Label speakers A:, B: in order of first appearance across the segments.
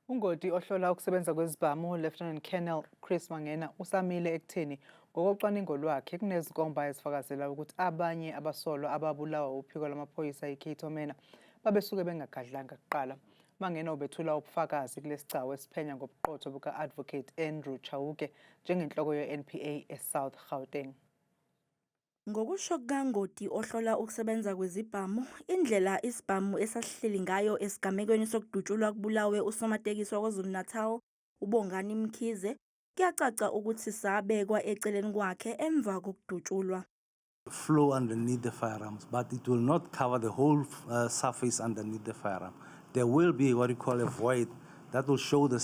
A: Ungoti ohlola ukusebenza kwezibhamu, Lieutenant Colonel Chris Mangena, usamile ekutheni ngokocwaningo lwakhe kunezinkomba ezifakazela ukuthi abanye abasolwa ababulawa uphiko lwamaphoyisa iCato Manor babesuke bengagadlanga kuqala. Mangena ubethula ubufakazi kulesicawu esiphenya ngobuqotho buka-Advocate Andrew Chauke njengenhloko ye-NPA eSouth Gauteng.
B: Ngokusho kukaNgoti ohlola ukusebenza kwezibhamu, indlela isibhamu esasihleli ngayo esigamekweni sokudutshulwa kubulawe usomatekisi waKwaZulu-Natal, uBongani Mkhize, kuyacaca ukuthi sabekwa eceleni kwakhe emva kokudutshulwa.
C: Flow underneath the firearms, but it will not cover the whole surface underneath the firearm. There will be what you call a void that will show the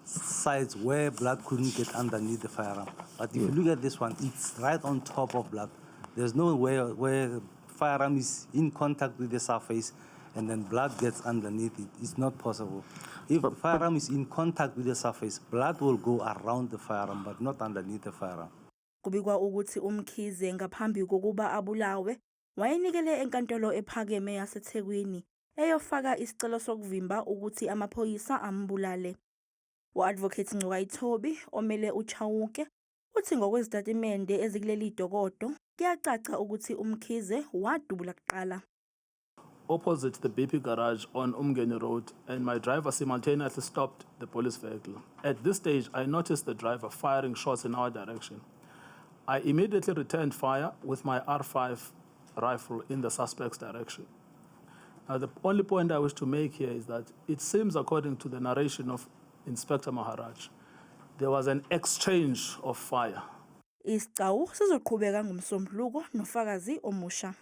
C: sides where blood couldn't get underneath the firearm. But if you look at this one, it's right on top of blood. There's no way where firearm is in contact with the surface and then blood gets underneath it. It's not possible. If the firearm is in contact with the surface, blood will go around the firearm, but not underneath the firearm.
B: Kubikwa ukuthi uMkhize ngaphambi kokuba abulawe wayenikele enkantolo ephakeme yaseThekwini eyofaka isicelo sokuvimba ukuthi amaphoyisa ambulale. U-Advocate Ngcukaitobi omele uChauke uthi ngokwezitatimende ezikuleli dokodo kuyacaca ukuthi uMkhize wadubula kuqala.
D: Opposite the BP garage on Umgeni Road, and my driver simultaneously stopped the police vehicle. At this stage, I noticed the driver firing shots in our direction. I immediately returned fire with my R5 rifle in the suspect's direction. Now, the only point I wish to make here is that it seems, according to the narration of Inspector Maharaj, there was an exchange of fire.
B: Isigcawu sizoqhubeka ngoMsombuluko nofakazi omusha.